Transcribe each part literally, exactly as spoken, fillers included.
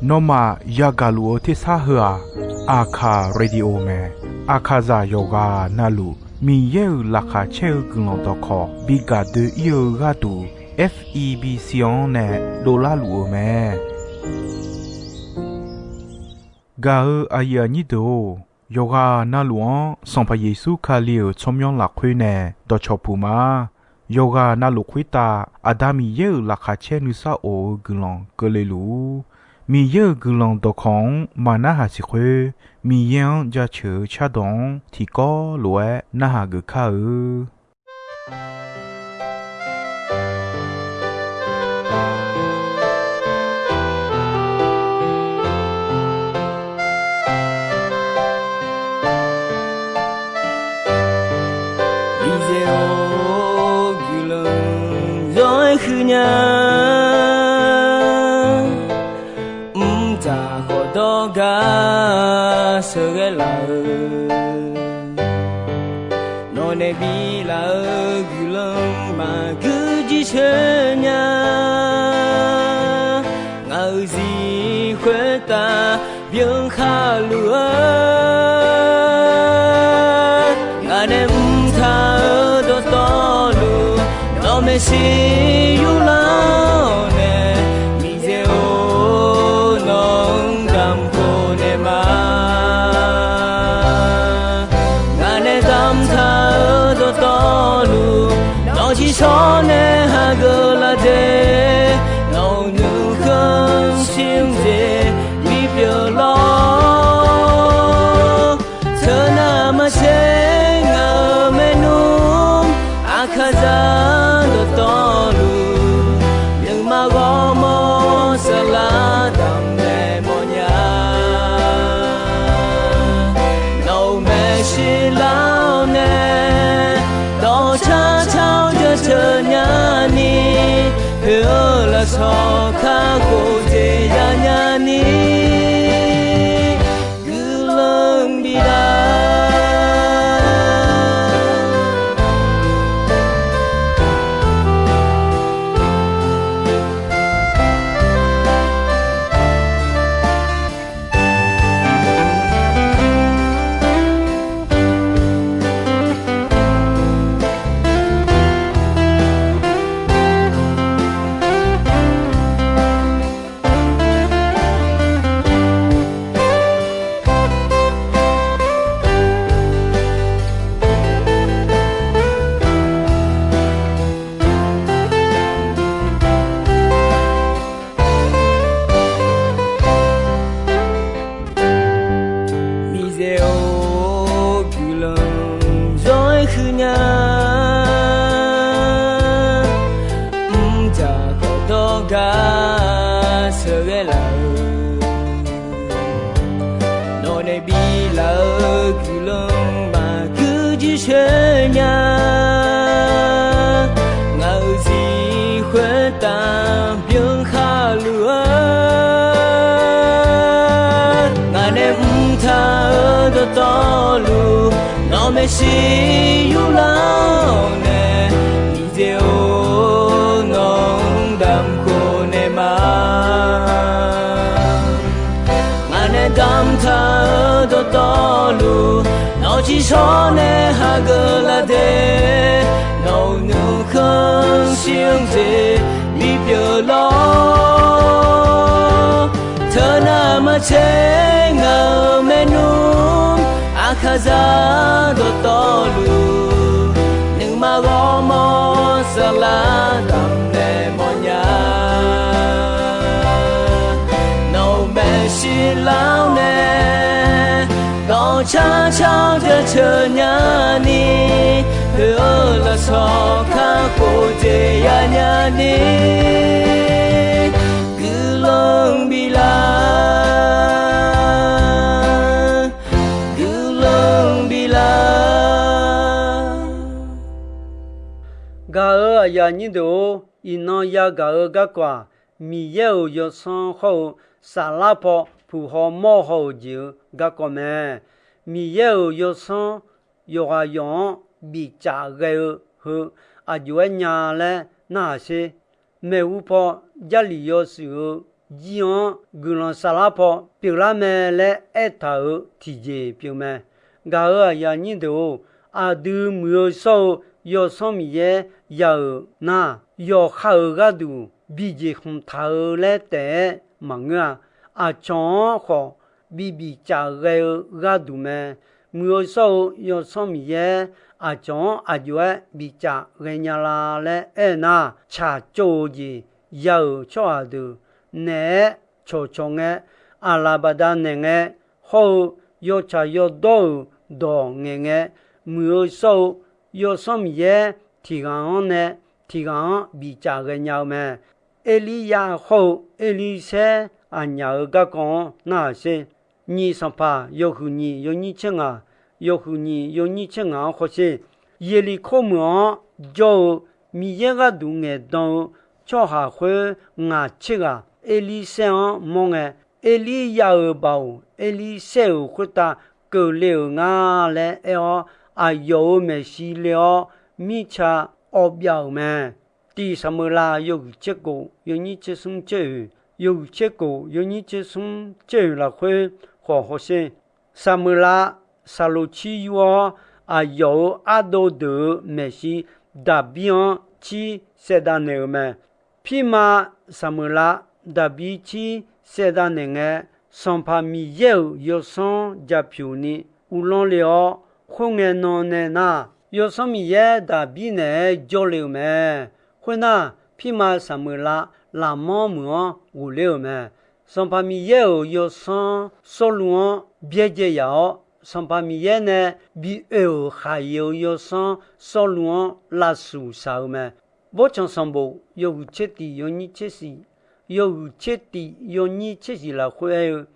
Nawmaf yagaq luf-eu tersar heu-aq, Aqkaq radio mae. Aqkaqzaq yawqghaq navluf Miqyaer-euq laqkhaq caer-eu guiqlanq dawqkawq bi gaq doe-ir-eu gharduq, F E B C-anr nae dovlar luf-eu mae. Gaq-eu aqyuif aqnyir deuq-or, yawqghaq navluf-anr Sanqpaq Yeqsur Kali-euq tsawrmyanr lafkhoer nae dawqcawq puq ma. Yawqghaq navluf khoertav Aqda Miqyaer-euq laqkhaq caer nuisar of-eu guiqlanq keuvle luf-ur. Miqyaer-euq guiqlanq dawqkawq-anr maqnarhaq siq khoer, Miqyaer-anr jaceuq-eu cardawq-anr tiqkawv lof-aer narhaq geuf kar-eu. Miqyaer-or, guiqlanq zawr-aer huiq nya. Mqtav khawf dawrgar sheuqghae laf-eu, nawq nae bilaf-eu guiqlanq maqgui jircoer nya. Ngaq-euq zir khoertav byan khar luf-eu, ngaq nae mqtav-eu dawqtawvluf, nawq maeqshi yurlar-awr nae, Miqyaer-or, nawq-anr damq khof naeq ma. Ngaq nae damqtaq-eu dawqtawvluf, nawq-eu tsiqshawr nae hageuf laf de, nawq-euq nuikhanr shir-eu jeq bipyeuf lawr. Teunav maqtser ngaq-euq maernmr, Aqkaqzaq dawqtawvluf, nuima ghawrmawr saflar damq naeq mawrnya. Nawq-euq maeqshi lar-awr nae, dawqcar car-awr jaceuq nyani, poeq-eu lafsawq kakhof jeq yanya ni, guiqlanq bif lar. Miqyaer-or, guiqlanq zawr-aer huiq nya. Mqtav khawf dawrgar sheuqghae laf-eu, nawq nae bilaf-eu guiqlanq maqgui jircoer nya. Ngaq-euq zir khoertav byan khar luf-eu, ngaq nae mqtav-eu dawqtawvluf, nawq maeqshi yurlar-awr nae, Miqyaer-or, nawq-anr damq khof naeq ma. Ngaq nae damqtaq-eu dawqtawvluf, nawq-eu tsiqshawr nae hageuf laf de, nawq-euq nuikhanr shir-eu jeq bipyeuf lawr. Teunav maqtser ngaq-euq maernmr, Aqkaqzaq dawqtawvluf, nuima ghawrmawr saflar damq naeq mawrnya. Nawq-euq maeqshi lar-awr nae, dawqcar car-awr jaceuq nyani, poeq-eu lafsawq kakhof jeq yanya ni, guiqlanq bif lar, guiqlanq bif lar. Gaq-euq aqyuif aqnyir deuq-or, iqnan yagaq-eu garkawv-aq, Miqyaer-euq yawsanr hawr-eu saflar paw puq haw mawr haw-euq jeq-euq garkawv mae. Miqyaer-euq yawsanr yawqghaq yawq-anr bifcaf ghae-eu heu aqjox-aer nya laer narhaq sher. maeqhu paw Jarlif yawshuif-eu jir-anr guiqlanq saflar paw pyeuflar mae laer aertaq-euq tiqjeq pyeuf mae. Gaq-euq aqyuif aqnyir deuq-or, aqdui muiq-eu shawr-eu Yawsanr Miqyaer ya-euq nar, yawqha-euq gharduq bijeq khmq taq-eu laer taef-aer maqngeur-a. Aqcawq-anr khawf bi bifcaf ghae-eu gharduq mae. Muiq-eu shawr-eu Yawsanr Miqyaer aqcawq-anr aqjox-aer bifcaf ghaenya la laer aernar, tsaqtsov-eu jeq ya-euq tsawrhaq deuq naeq-aer cawqcawq ngae, aqlaf baqdanaeq ngae, hawr-eu yawtsaq yawdawr-euq dawq ngaeqngae, muiq-eu shawr-eu Yawsanr Miqyaer tiq ghaq-anr nae tiq ghaq-anr bifcaf ghaenya-eu mae. Erliryav hawr-eu Erlirsaer aqnyaf-euq garkawv-anr narhaq sher. Nyiq Sanqpaq yawhuiq nyiq yawnyir tser ngaq, yawhuiq nyiq yawnyir tser ngaq-anr hawsher. Yeqliqkor meuq-anr jawr-eu Miqyaer gharduq ngaeqdan-eu tsawrhaq khoer ngaq tser ghaq Erlirsaer-anr mawr ngae, Erliryav-euq baoq Erlirsaer-euq khoertav keuvle-euq nga laer aer-awr, aqyawf-euq maeqshi le-awr mirtsa awv byav-euq mae. Tiq Saqmeuqlav yawhuiq tser kof yawnyir tser smr tser oeq, yawhuiq tser kof yawnyir tser smr tser oeq lafkhoer khawf hawsher. Saqmeuqlav saqloq cir yur-awr, aqyawf-euq ardov deuq-euq maeqshi Daqbir-anr cir saevdav naeq-euq mae. Pirma Saqmeuqlav Daqbir cir saevdav naeq ngae, Sanqpaq Miqyaer-euq Yawsanr japyuq ni uvlanr le-awr, khoerngae nan nae nar, Yawsanr Miqyaer Daqbir naeq-aer jawrle-euq mae. Khoernar, pirma Saqmeuqlav lafmanr meuq-anr ghofler-euq mae. Sanqpaq Miqyaer-euq Yawsanr Sawrluv-anr byaerdzae yaf-awr, Sanqpaq Miqyaer nae bi oe-euq khaqyae-eu Yawsanr Sawrluv-anr lavshuq shaq-eu mae. Bawrtsanq sanqbof yawhuiq tser tiq yawnyir tser shiq, yawhuiq tser tiq yawnyir tser shiq lafkhoer aer-eu,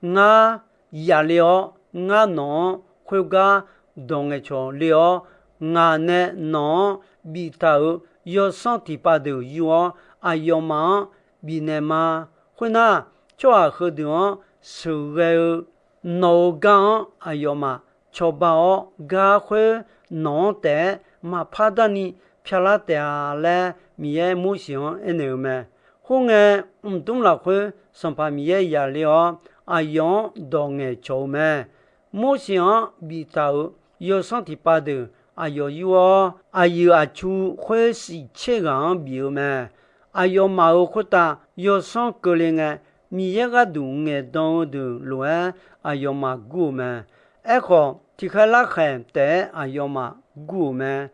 Ngar yaf le-awr, ngar nawq-anr khoergar dawq ngaeqcawq le-awr, ngaq nae nawq-anr biftaq-euq yawsanr tiqpav deuq yur-awr, aqyawfmaf-anr bifnaeq ma. Khoernar, tsawrhaq heudeuq-anr sheuqghae-eu nawq-euq gar-anr aqyawfmaf cawba-awr, gar khoer nawq-anr taef-aer maqpar darni pyavlar taef-a laer, Miqyaer Morseq-anr aernaeq-eu mae. Khoerngae, mqdmr lafkhoer Sanqpaq Miqyaer yaf le-awr, aqyawf-anr dawq ngaeqcawq-eu mae. Morseq-anr biftaq-euq yawsanr tiqpav deuq aqyawf yur-awr, aqyuif aqtsu khoer shif tser ghaq-anr bif-eu mae. Aqyawfmaf-euq khoertav yawsanr keuvle ngae, Miqyaer gharduq ngaeqdan-eu deuq lof-aer aqyawfmaf gur-eu mae. Aerkhawf, tiqkhaer larkhaeq taef-aer aqyawfmaf gur-euq mae.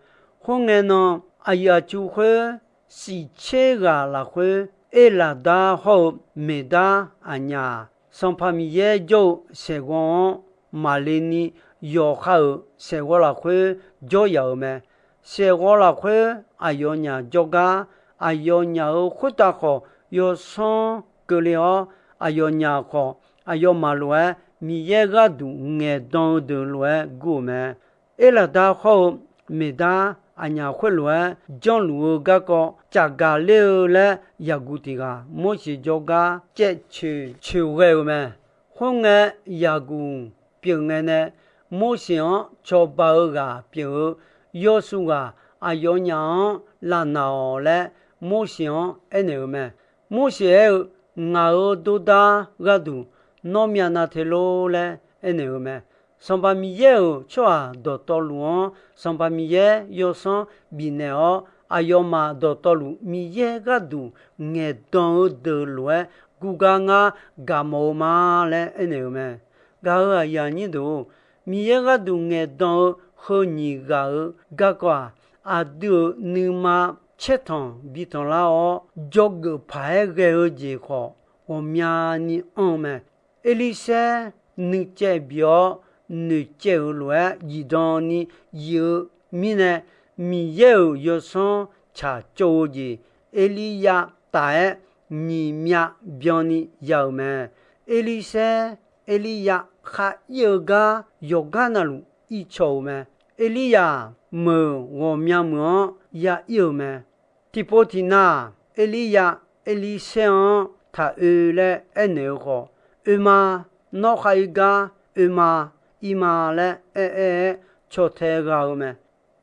Khoerngae nan, aqyuif aqtsu khoer shif tser ghaq lafkhoer, Erlaqdar hawr-eu Meqdar aqnyaf, Sanqpaq Miqyaer jawr-eu saeqghawv-anr maqle ni, yawqha-euq saeqghawv lafkhoer jawryaf-euq mae. Saeqghawv lafkhoer aqyawfnyaf jawrgar, aqyawfnyaf-euq khoertav khawf yawsanr keuvle-awr, aqyawfnyaf khawf aqyawfmaf lof-aer Miqyaer gharduq ngaeqdan-eu deuq lof-aer gur-euq mae. Erlaqdar hawr-eu Meqdar aqnyaf khoerlof-aer janrluf-eu garkawv caqgaq ler-eu laer Yaqguq tiq ghaq Morseq jawrgar caev coeq coeq ghae-euq mae. Khoerngae, Yaqguq pyeuf ngae nae Morseq-anr cawba-eu ghaq pyeuf-eu yawshuif ghaq aqyawfnyaf-anr lavnaq-awq laer Morseq-anr aernaeq-euq mae. Morseq aer-eu, Ngaq-euq dordar gharduq nawr myavnav te lor laer aernaeq-euq mae. Sanqpaq Miqyaer-euq tsawrhaq dawqtawvluf-anr Sanqpaq Miqyaer yawsanr bifnaeq-awr, aqyawfmaf dawqtawvluf Miqyaer gharduq ngaeqdan-eu deuq lof-aer gurgar ngar gaqmawf-eu ma laer aernaeq-euq mae. Gaq-euq aqyuif aqnyir deuq-or, Miqyaer gharduq ngaeqdan-eu heu nyiq ghaq-euq garkawv-aq, aqdui-euq nuima caertanq bitanq lar-awr, dzawgeuf paq-aer ghae-eu jeq khawf ghawqmyani anr-eu mae. Erlirsaer nuicaev bi-awr, noeqcaev-euq lof-aer zifdan ni zif-eu mirnae, Miqyaer-euq yawsanr tsaqtsov-eu jeq Erliryav taf-aer nyiq myav byanni ya-euq mae. Erlirsaer Erliryav khar ir-eu gar yawqgar navluf ircaw-euq mae. Erliryav meuq ghawqmya meuq-anr ya ir-euq mae. Tiqpov tiqnav-aq, Erliryav Erlirsaer-anr taq oe laer aernaeq-eu khawf, Oe ma, nawr khar ir gar oe ma, ir ma laer aer-aer-aer caw tae gha-eu mae.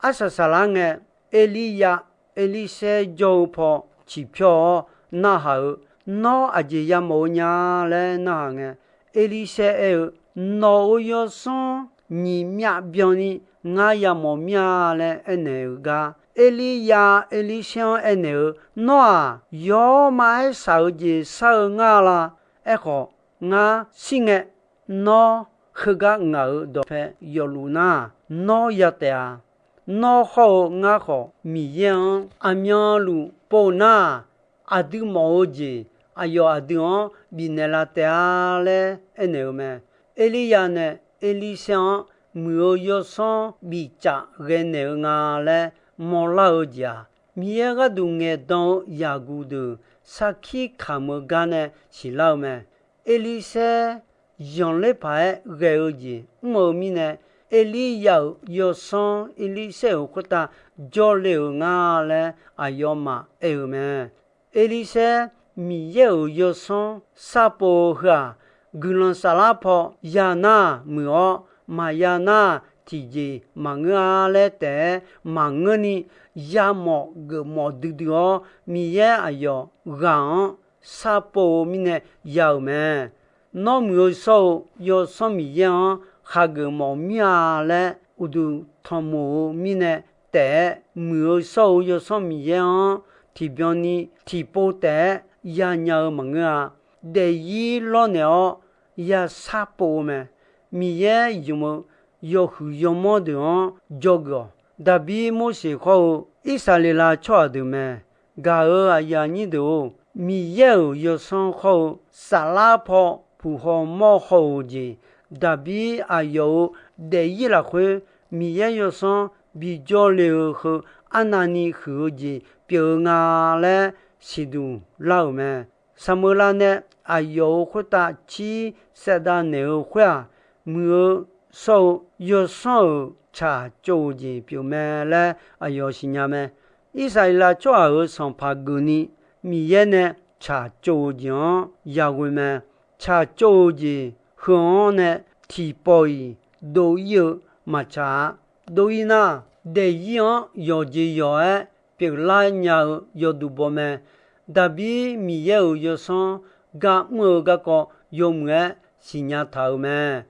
Arsaq saqlar ngae, Erliryav Erlirsaer jawr-eu paw ciqpyawr-awr narhaq-eu, Nawr aqjeq yamawf-eu nya laer narhaq ngae, Erlirsaer aer-eu, Nawq-euq yawsanr nyiq myav byanni ngar yamawf mir-a laer aernaeq-eu gar, Erliryav Erlirsaer-anr aernaeq-eu, Nawr-aq, yawr maqaer shaq-eu jeq shar-eu ngar la? Aerkhawf, ngar shir ngae, nawr heugar ngaq-euq dawqpae yawfluf nar, nawr ya taef-a. Nawr hawr-eu ngar khawf, Miqyaer-anr aqmyanluf pov nar, aqdui mawf-eu jeq aqyawf aqdui-anr bifnaeq la taef-a laer aernaeq-eu mae. Erliryav nae Erlirsaer-anr muiq-eu yawsanr bifcaf ghae naeq-eu nga laer mawrlar-eu jeq-aq, Miqyaer gharduq ngaeqdan-eu yaqguq deuq sarkir kamq-eu gar nae siqlar-eu mae. Erlirsaer zanqler paq-aer ghae-eu jeq mr-eu mirnae, Erliryav-euq yawsanr Erlirsaer-euq khoertav jawrle-euq nga laer aqyawfmaf aer-euq mae. Erlirsaer Miqyaer-euq yawsanr sharpov-eu heu-aq, guiqlanq saflar paw ya nar muiq-awr, maqya nar tiqjeq maqngeur-a laer taef-aer maqngeurni, yamawf geufmawf duidui-awr, Miqyaer aqyawf ghaq-anr sharpov-eu mirnae ya-euq mae. Nawr muiq-eu shawr-eu Yawsanr Miqyaer-anr khageuf mawf mir-a laer uqduq tanqmoq-eu mirnae taef-aer, muiq-eu shawr-eu Yawsanr Miqyaer-anr tiqbyan ni tiqpov taef-aer yanya-eu maqngeur-a. Daefzir lawrnaeq-awr ya sharpov-eu mae. Miqyaer ymq-eu yawhuiq yawmanr deuq-anr dzawgeuf-awq. Daqbir Morseq khawr-eu Irsaqleqlav tsawrhaq deuq mae. Gaq-euq aqyuif aqnyir deuq-or, Miqyaer-euq Yawsanr khawr-eu saflar paw puq haw mawr haw-euq jeq, Daqbir aqyawf-euq daefzir lafkhoer Miqyaer Yawsanr bijawr le-eu heu arnavni huiq-eu jeq pyeuf-eu nga laer siqduq lar-euq mae. Saqmeuqlav nae aqyawf-euq khoertav cir saevdav naeq-eu khoer-aq, muiq-eu shawr-eu Yawsanr-euq tsaqtsov-euq jeq pyeufmae laer aqyawf siqnya mae. Irsaqleqlav tsawrhaq-euq sanqpaq geufni Miqyaer nae tsaqtsov-euq jeq-anr yaghoe mae. Tsaqtsov-euq jeq heu-anr nae tiqpawf-iq dov-ir-eu maqtsaq-a. Dov-ir nar, daefzir-anr yawqjeq yawq-aer pyeuflar nya-eu yawduq baw mae. Daqbir Miqyaer-euq Yawsanr gar mr-eu garkawv yawmuiq-aer siqnya taq-euq mae.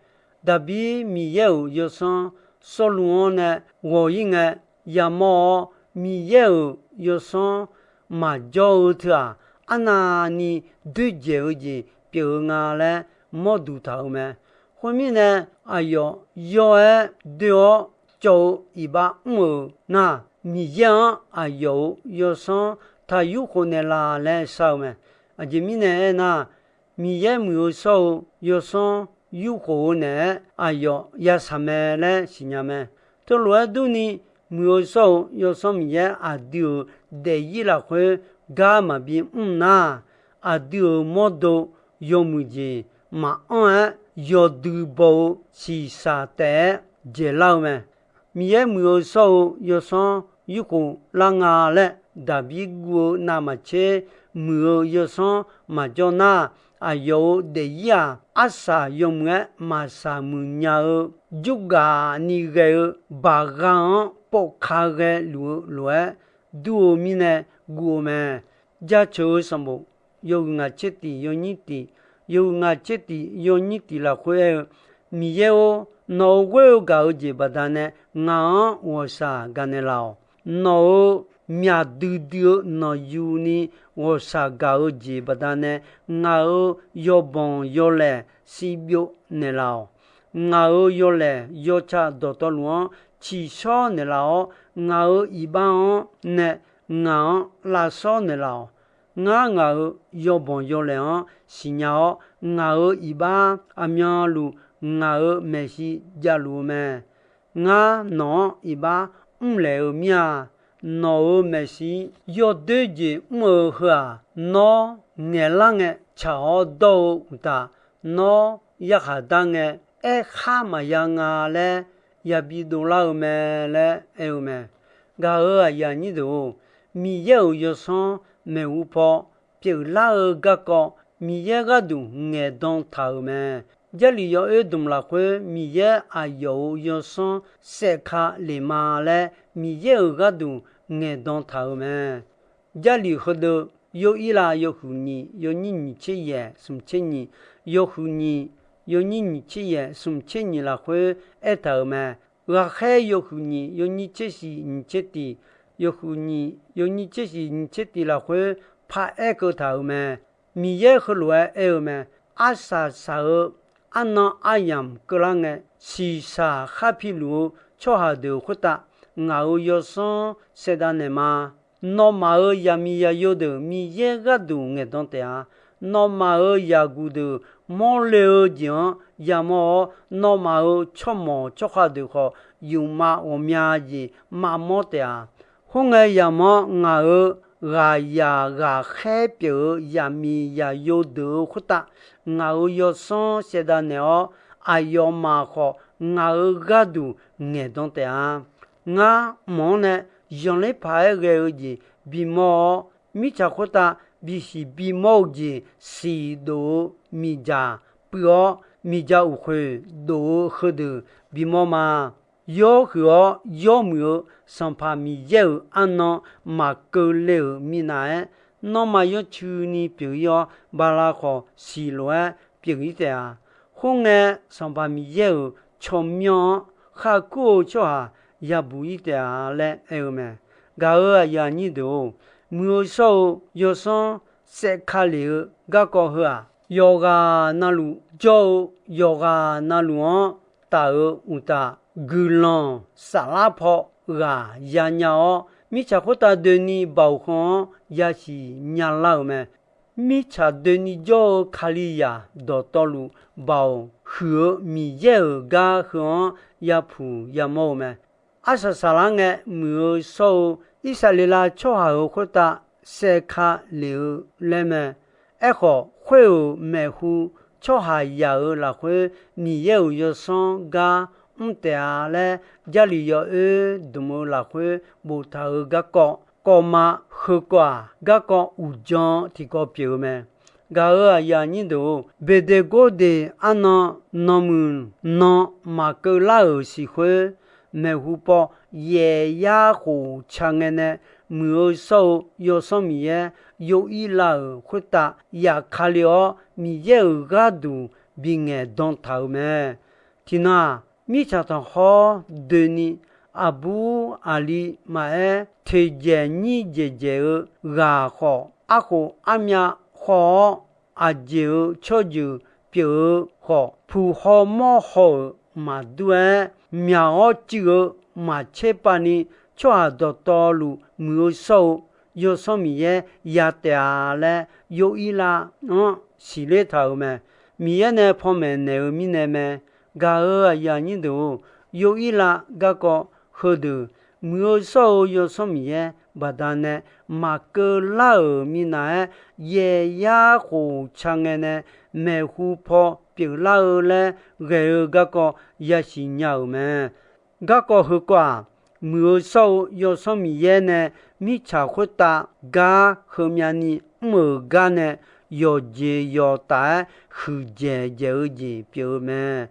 Daqbir Miqyaer-euq Yawsanr Sawrluv-anr nae ghawq-ir ngae yamawr-awr, Miqyaer-euq Yawsanr maqjawr-eu teu-aq, arnavni doerdzaeq-eu jeq pyeuf-eu nga laer mawrduq taq-euq mae. Khoermirnae, aqyawf yawr-aer doe-awr cawv-eu iqbax mr-euq nar, Miqyaer-anr aqyawf-euq Yawsanr taq yurkhof naeqlaf laer shar-eu mae. Aqjeq mirnae aernar, Miqyaer muiq-eu shawr-eu Yawsanr yurkhof-eu naeq-aer aqyawf yashaq mae laer siqnya mae. Teulof-aer durni, muiq-eu shawr-eu Yawsanr Miqyaer aqdui-euq daefzir lafkhoer gar maqbi mr nar, aqdui-euq mawrdo yawmuiq jeq maqanr-aer yawdui baw-eu shiqshaq taef-aer dzaeqlar-eu mae. Miqyaer muiq-eu shawr-eu Yawsanr yurkhof lar nga laer Daqbir guv-eu navmaqtser muiq-eu Yawsanr maqjawr nar, aqyawf-euq daefzir-aq, arsaq yawmuiq-aer maqsaq muiq nya-eu jurgaf ni ghae-eu baqgha-anr povka ghae luf-eu lof-aer dur-eu mirnae guv-eu mae. Jaceuq-eu sanqbof yawhuiq ngaq tser tiq yawnyir tiq, yawhuiq ngaq tser tiq yawnyir tiq lafkhoer aer-eu, Miqyaer-or, nawq-euq ghoer-eu gaq-eu jeq baqdanae ngaq-anr ghawqshaq gaqnaeq laf-awq. Nawq-euq myaq duidui-eu nawqyuni ghawqshaq gaq-eu jeq baqdanae ngaq-euq yawbanq yawlaeq sivbyov naeqlaf-awq. Ngaq-euq yawlaeq yawtsaq dawqtawvluf-anr ciqshawr naeqlaf-awr, ngaq-euq iqbax-anr nae ngaq-anr lavshawr naeqlaf-awq. Ngar ngaq-euq yawbanq yawlaeq-anr siqnya-awr, ngaq-euq iqbax aqmyanluf ngaq-euq maeqshi javluf-eu mae. Ngar nawq-anr iqbax mrlaeq-eu mir-a. Nawq-euq maeqshi yawdoer jeq mr-eu heu-aq, nawr ngaeqlar ngae tsaq-awr dawr-eu uqtaf, nawr yarkhaq dar ngae aerkhar maqya nga laer yabi dovlar-eu mae laer aer-eu mae. Gaq-euq aqyuif aqnyir deuq-or, Miqyaer-euq Yawsanr maeqhu paw pyeuflar-eu garkawv Miqyaer gharduq ngaeqdan taq-euq mae. Jarlif yawoer dmq lafkhoer Miqyaer aqyawf-euq Yawsanr saevka lef ma laer Miqyaer-euq gharduq ngaeqdan taq-euq mae. Jarlif heudeuq, yawirlav yawhuiq nyiq yawnyir nyiq tser yaeq smq tser nyiq, yawhuiq nyiq yawnyir nyiq tser yaeq smq tser nyiq lafkhoer aertaq-euq mae. Ghaqkhaer yawhuiq nyiq yawnyir tser shiq nyiq tser tiq, yawhuiq nyiq yawnyir tser shiq nyiq tser tiq lafkhoer paraer keuv taq-euq mae. Miqyaer heulof-aer aer-eu mae. Arsaq saq-eu arnan aryamq keuvlar ngae, shiqshaq khar piluf-eu tsawrhaq deuq khoertav ngaq-euq yawsanr saevdav naeqma. Nawmaf-euq zaqmiq zaqyo deuq Miqyaer gharduq ngaeqdan taef-a. Nawmaf-euq zaqguq deuq mawrle-eu jeq-anr yamawr-awr, nawmaf-euq tsawrmawq tsawrkhav deuq khawf, yufmav ghawqmya jeq maqmawr taef-a. Khoerngae, yamawr ngaq-euq ghaqzaq ghaqkhaer pyeuf-eu zaqmiq zaqyo deuq-euq khoertav, ngaq-euq yawsanr saevdav naeq-awr, aqyawfmaf khawf ngaq-euq gharduq ngaeqdan taef-a. Ngar mq-anr nae zanqler paq-aer ghae-eu jeq bimawr-awr, mirtsaq khoertav bisiq bimawr-eu jeq siq dof-eu miqdzaq puiv-awr, miqdzaq uqkhoeq dof-eu heudeuq bimawr ma. Yawr huiq-awr yawmuiq-eu Sanqpaq Miqyaer-euq arnan maqkeuvle-euq minav-aer, nanrma yanrcuini pyeuf-ir-awr, bala khawf siq lof-aer pyeuf-ir taef-a. Khoerngae, Sanqpaq Miqyaer-euq tsawrmyanr-anr kharkur-eu tsawrhaq yabuq-ir taef-a laer aer-eu mae. Gaq-euq aqyuif aqnyir deuq-or, muiq-eu shawr-eu yawsanr saevka lef-eu garkawv heu-aq, yawqghaq navluf jawr-eu yawqghaq navluf-anr taf-euq uqtaf, guiqlanq saflar paw ghaq yanya-awr, mirtsaq khoertav doeni baoq heu-anr yasiq nyalar-euq mae. Mirtsaq doeni jawr-eu Kalizaq dawqtawvluf, baoq huiq-eu Miqyaer-euq gar heu-anr yapuq yamawr-eu mae. Arsaq saqlar ngae, muiq-eu shawr-eu Irsaqleqlav tsawrhaq-euq khoertav saevka lef-eu laer mae. Aerkhawf, khoer-euq maeqhu tsawrhaqzaq-euq lafkhoer Miqyaer-euq yawsanr gar mr taef-a laer, Jarlif yawoer dmq-eu lafkhoer boftaq-euq garkawv kawv ma. Heukawv-aq, garkawv uqdzan tiqkawv pyeuf-eu mae. Gaq-euq aqyuif aqnyir deuq-or, Beqdeqgordeq arnan nanmuiq nan maqkeuv lar-euq siq khoer, maeqhu paw yaef yar khof ca ngae nae, muiq-eu shawr-eu Yawsanr Miqyaer yov-ir lav-euq khoertav yaf kale-awr, Miqyaer-euq gharduq bingaeq dan taq-euq mae. Tiqnan-aq, mirtsaq tanqkhawr doeni, aqbur aqli maqaer, toeqdzaeq nyir dzaeqdzaeq-eu ghaq khawf, arkhof armyav khawr-awr, aqjeq-euq tsawrjeuq pyeuf-eu khawf, puq haw mawr haw-euq maqdur-aer, myaq-awr cuiv-eu maqtser pav ni, tsawrhaq dawqtawvluf muiq-eu shawr-eu Yawsanr Miqyaer ya taef-a laer, Yov-ir lav-anr siqler taq-euq mae. Miqyaer nae panmaeq naeq-eu mirnae mae. Gaq-euq aqyuif aqnyir deuq-or, Yov-ir lav garkawv heudeuq, muiq-eu shawr-eu Yawsanr Miqyaer baqdanae maqkeuv lar-euq minav-aer, yaef yar khof ca ngae nae maeqhu paw pyeuflar-eu laer ghae-eu garkawv yasiq nya-euq mae. Garkawv heukawv-aq, muiq-eu shawr-eu Yawsanr Miqyaer nae mirtsaq khoertav gar heumyav ni mr-euq gar nae yawqjeq yawqtaf-aer huiqdzaeq dzaeq-eu jeq pyeuf-eu mae.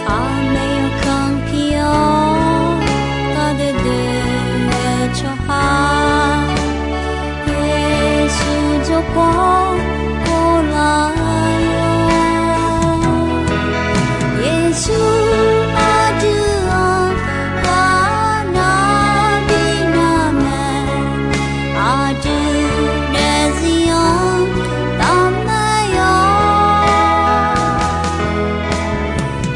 Khaqmae yawkanr pi-awr, gharduidui-eu tsawrhaq, Yeqsur jawrpaw pov laf-awr. Yeqsur aqdui-anr ghaqnav bi nar mae, aqdui daefzir-anr tavmae-awr.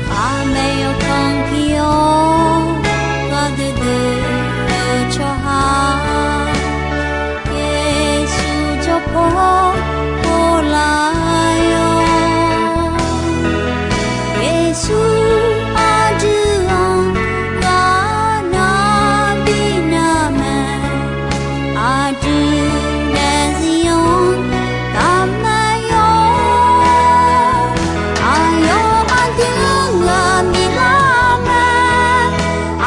Khaqmae yawkanr pi-awr, gharduidui-eu tsawrhaq, Yeqsur jawrpaw pov laf-awr. Yeqsur aqdui-anr ghaqnav bi nar mae, aqdui daefzir-anr tavmae-awr. Aqyawf aqdui-anr ghaq bif lar mae,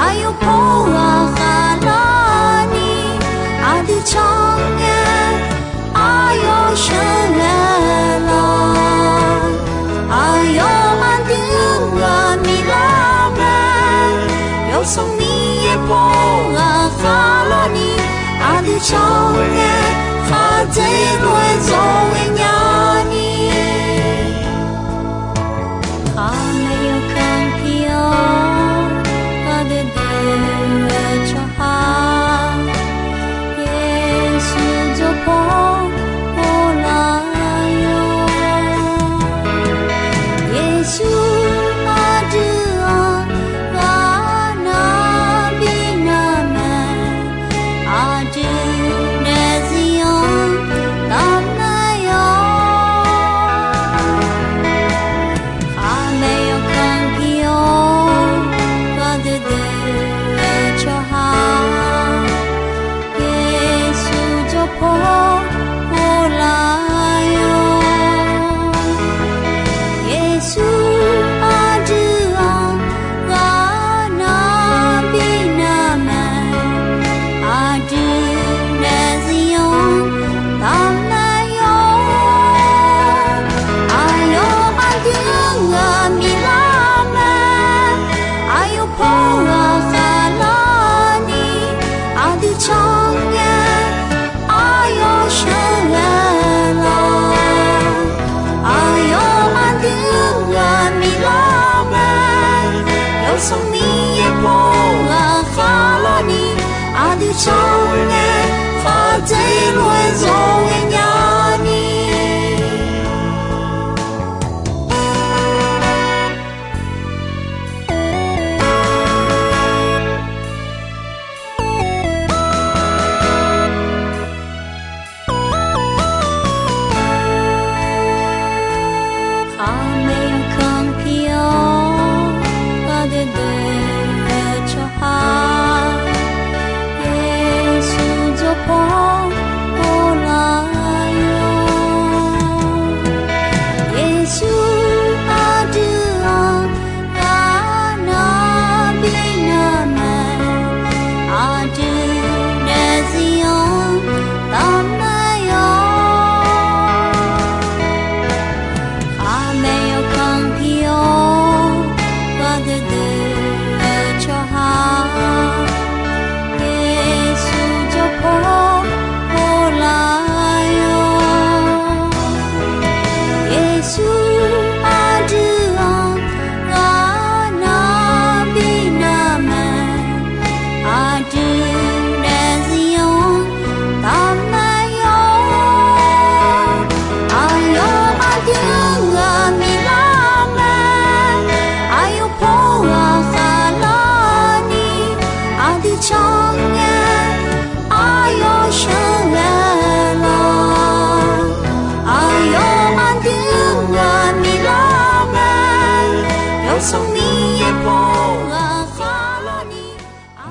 aqyawf paw ghaq khaqlarni, aqdui can ngae, aqyawf sheuqghae lawq. Aqyawf aqdui-anr ghaq bif lar mae, Yawsanr Miqyaer paw ghaq khaqlarni, aqdui can ngae, khaqdzerzaq-aer zawqghae nyani. Khaqmae yawkanr pi-awr, gharduidui-eu tsawrhaq, Yeqsur jawrpaw pov laf-awr. Yeqsur aqdui-anr ghaqnav bi nar mae, aqdui daefzir-anr tavmae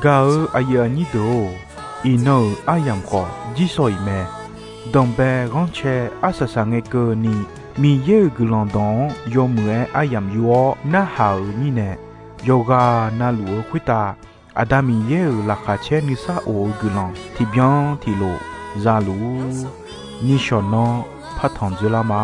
Gaq-eu aqyuif aqnyir deuq-or, iqnan-euq aryamq khawf jirsawq iq mae. Danqbae ghanrcae arsaq saqngae keuvni, Miqyaer-euq guiqlanq dawq-anr yawmuiq-aer aryamq yur-awr narhaq-euq mirnae, yawqghaq navluf-eu khoertav Aqda Miqyaer-euq laqkhaq caer nuisar of-eu guiqlanq tiqbyan tiqlof zaluf-ur. Nishawq nanr partanq dzoerlar ma.